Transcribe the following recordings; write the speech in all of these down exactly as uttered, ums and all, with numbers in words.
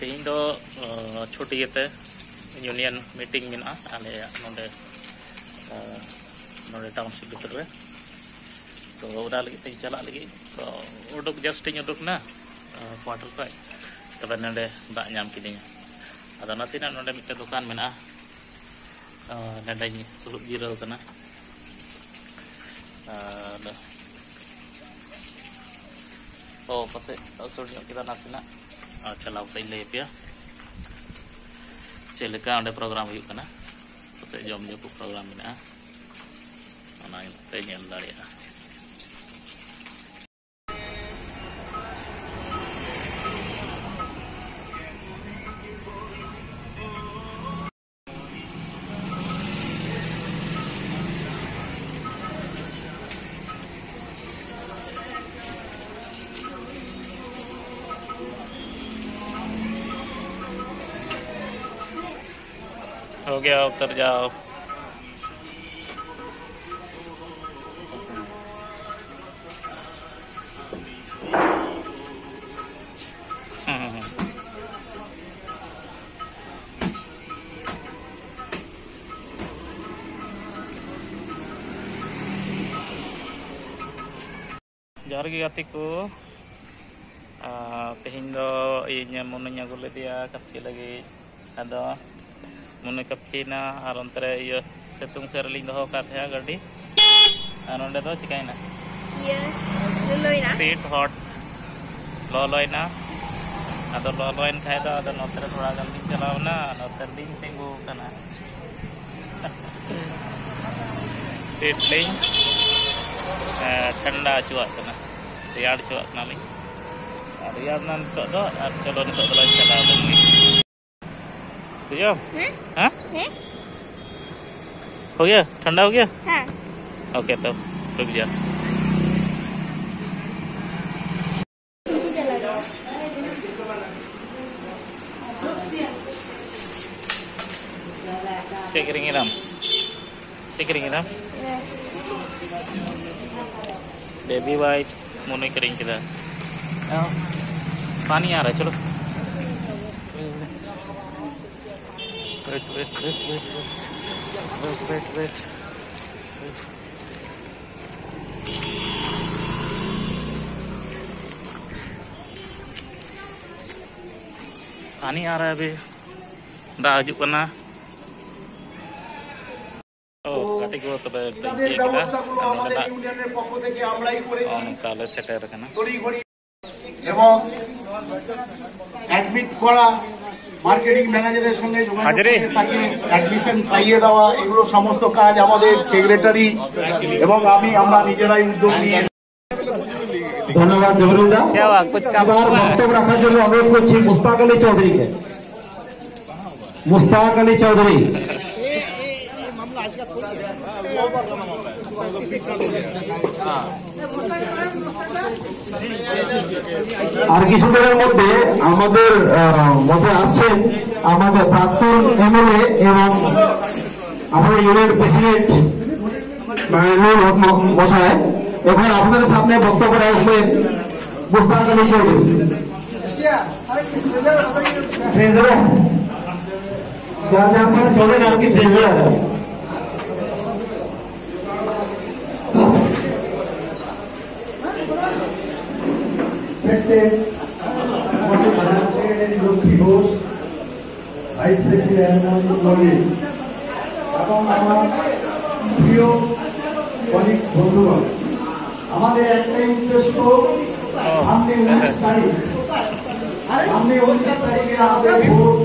ᱛᱮᱦᱮᱧ ᱫᱚ ᱪᱷᱩᱴᱤ ᱤᱭᱟᱹᱛᱮ ᱤᱭᱩᱱᱤᱭᱚᱱ ᱢᱤᱴᱤᱝ ᱢᱮᱱᱟᱜᱼᱟ ᱟᱞᱮᱭᱟᱜ ᱱᱚᱰᱮ, ᱱᱚᱰᱮ ᱴᱟᱣᱩᱱᱥᱤᱯ ᱵᱷᱤᱛᱤᱨ ᱨᱮ᱾ ᱛᱚ ᱚᱱᱟ ᱞᱟᱹᱜᱤᱫ ᱛᱮᱧ ᱪᱟᱞᱟᱜ ᱞᱟᱹᱜᱤᱫ᱾ ᱛᱚ ᱩᱰᱩᱠ ᱡᱟᱥᱴ ᱤᱧ ᱩᱰᱩᱠ ᱮᱱᱟ ᱠᱩᱣᱟᱴᱟᱨ ᱠᱷᱚᱱ, ᱛᱚᱵᱮ ᱱᱚᱰᱮ ᱫᱟᱜ ᱧᱟᱢ ᱠᱤᱫᱤᱧᱟ᱾ ᱟᱫᱚ ᱱᱟᱥᱮᱱᱟᱜ ᱱᱚᱰᱮ ᱢᱤᱫᱴᱮᱱ ᱫᱚᱠᱟᱱ ᱢᱮᱱᱟᱜᱼᱟ, ᱱᱚᱰᱮᱧ ᱫᱩᱲᱩᱵ ᱡᱤᱨᱟᱹᱣ ᱠᱟᱱᱟ᱾ ᱟᱨ ᱚ ᱯᱟᱥᱮᱡ ᱩᱥᱩᱞ ᱧᱚᱜ ᱠᱮᱫᱟ ᱱᱟᱥᱮᱱᱟᱜ᱾ ᱟᱨ ᱪᱟᱞᱟᱣ ᱠᱟᱛᱮᱧ ᱞᱟᱹᱭ ᱟᱯᱮᱭᱟ ᱪᱮᱫ ᱞᱮᱠᱟ ᱚᱸᱰᱮ ᱯᱨᱳᱜᱨᱟᱢ ᱦᱩᱭᱩᱜ ᱠᱟᱱᱟ᱾ ᱯᱟᱥᱮᱡ ᱡᱚᱢ ᱧᱩ ᱠᱚ ᱯᱨᱳᱜᱨᱟᱢ ᱢᱮᱱᱟᱜᱼᱟ, ᱚᱱᱟ ᱯᱮ ᱧᱮᱞ ᱫᱟᱲᱮᱭᱟᱜᱼᱟ᱾ हो गया, उतर जाओ। ᱡᱚᱦᱟᱨ ᱜᱮ ᱜᱟᱛᱮ ᱠᱚ᱾ ᱟᱨ ᱛᱮᱦᱮᱧ ᱫᱚ ᱤᱧ ᱢᱚᱱᱩᱧ ᱟᱹᱜᱩ ᱞᱮᱫᱮᱭᱟ ᱠᱟᱹᱯᱪᱤ ᱞᱟᱹᱜᱤᱫ᱾ ᱟᱫᱚ ᱢᱚᱱᱩ ᱠᱟᱹᱯᱪᱤᱭᱮᱱᱟ ᱟᱨ ᱚᱱᱛᱮ ᱨᱮ ᱤᱭᱟᱹ ᱥᱤᱛᱩᱝ ᱥᱮᱫ ᱨᱮᱞᱤᱧ ᱫᱚᱦᱚ ᱟᱠᱟᱫ ᱛᱟᱦᱮᱸᱫ ᱜᱟᱹᱰᱤ᱾ ᱟᱨ ᱱᱚᱸᱰᱮ ᱫᱚ ᱪᱤᱠᱟᱹᱭᱮᱱᱟ? ᱤᱭᱟᱹ, ᱞᱚᱞᱚᱭᱮᱱᱟ᱾ Seat hot ᱞᱚᱞᱚᱭᱮᱱᱟ᱾ ᱟᱫᱚ ᱞᱚᱞᱚᱭᱮᱱ ᱠᱷᱟᱡ ᱫᱚ ᱟᱫᱚ ᱱᱚᱛᱮ ᱨᱮ ᱛᱷᱚᱲᱟ ᱜᱟᱱ ᱞᱤᱧ ᱪᱟᱞᱟᱣ ᱮᱱᱟ, ᱱᱚᱛᱮ ᱨᱮᱞᱤᱧ ᱛᱤᱸᱜᱩ ᱟᱠᱟᱱᱟ᱾ ᱥᱤᱴ ᱞᱤᱧ, ᱮ, ᱴᱷᱟᱱᱰᱟ ᱦᱚᱪᱚᱣᱟᱜ ᱠᱟᱱᱟ, ᱨᱮᱭᱟᱲ ᱦᱚᱪᱚᱣᱟᱜ ᱠᱟᱱᱟᱞᱤᱧ᱾ ᱟᱨ ᱨᱮᱭᱟᱲ ᱮᱱᱟ ᱱᱤᱛᱚᱜ ᱫᱚ, ᱟᱨ ᱪᱚᱞᱚ ᱱᱤᱛᱚᱜ ᱫᱚᱞᱮ ᱪᱟᱞᱟᱣ ᱞᱮᱱ ᱜᱮ᱾ ᱵᱩᱡᱷᱟᱹᱣ? ᱦᱮᱸ? ᱦᱮᱸ? ᱦᱮᱸ? हो गया? ठंडा हो गया? ᱦᱮᱸ᱾ ओके, तो रुक जा। ᱪᱮᱫ ᱠᱤᱨᱤᱧ ᱠᱮᱫᱟᱢ? ᱪᱮᱫ ᱠᱤᱨᱤᱧ ᱠᱮᱫᱟᱢ? ᱵᱮᱵᱤ ᱣᱟᱭᱤᱯᱥ ᱢᱚᱱᱩᱭ ᱠᱤᱨᱤᱧ ᱠᱮᱫᱟ᱾ ᱚ, ᱯᱟᱱᱤ ᱟᱨ ᱪᱚᱞᱚ᱾ Wait, wait, wait, wait, wait. Wait, wait, wait. पानी आ रहा है अभी, ᱫᱟᱜ ᱦᱤᱡᱩᱜ ᱠᱟᱱᱟ᱾ ᱛᱚ, ᱜᱟᱛᱮ ᱠᱚ, ᱛᱚᱵᱮ ᱯᱮ ᱤᱭᱟᱹ ᱠᱮᱫᱟ, ᱱᱚᱰᱮ ᱱᱟᱜ ᱱᱚᱜᱼᱚ ᱱᱚᱝᱠᱟ ᱞᱮ ᱥᱮᱴᱮᱨ ᱟᱠᱟᱱᱟ। এবং অ্যাডমিট করা, মার্কেটিং ম্যানেজারের সঙ্গে যোগাযোগ হাজিরি। করে তাকে অ্যাডমিশন পাইয়ে দেওয়া, এগুলো সমস্ত কাজ আমাদের সেক্রেটারি এবং আমি, আমরা নিজেরাই উদ্যোগ নিয়ে। ধন্যবাদ জহুরুল দা। क्या हुआ? कुछ काम এবার हुआ है? বক্তব্য রাখার জন্য অনুরোধ করছি মুস্তাক আলী চৌধুরীকে। মুস্তাক আলী চৌধুরী। আর কিছুদিনের মধ্যে আমাদের আহ, মধ্যে আসছেন আমাদের প্রাক্তন এমএলএ এবং আমাদের ইউনিয়ন প্রেসিডেন্ট মাননীয় ম- মশাই। এখন আপনাদের সামনে বক্তব্য রাখবেন মুস্তাক আলী চৌধুরী। ট্রেজারার, যার যার সাথে চলেন আর কি, treasurer. Secretary Lakshmi Ghosh, vice president Mallick এবং আমার প্রিয় কলিগ বন্ধুগণ, আমাদের একটাই উদ্দেশ্য, সামনে উনিশ তারিখ, সামনে উনিশ তারিখে আমাদের ভোট।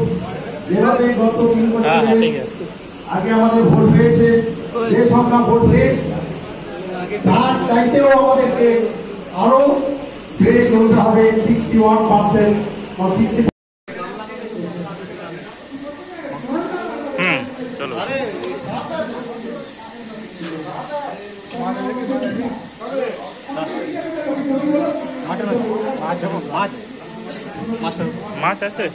যেভাবে গত তিন বছরে আগে আমাদের ভোট হয়েছে, যে সংখ্যা ভোট হয়েছে, তার চাইতেও আমাদেরকে আরো বেড়ে চলতে হবে। সিক্সটি ওয়ান পার্সেন্ট বা সিক্সটি হুম, চলো। মাছ আছে?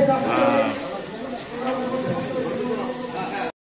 হ্যাঁ।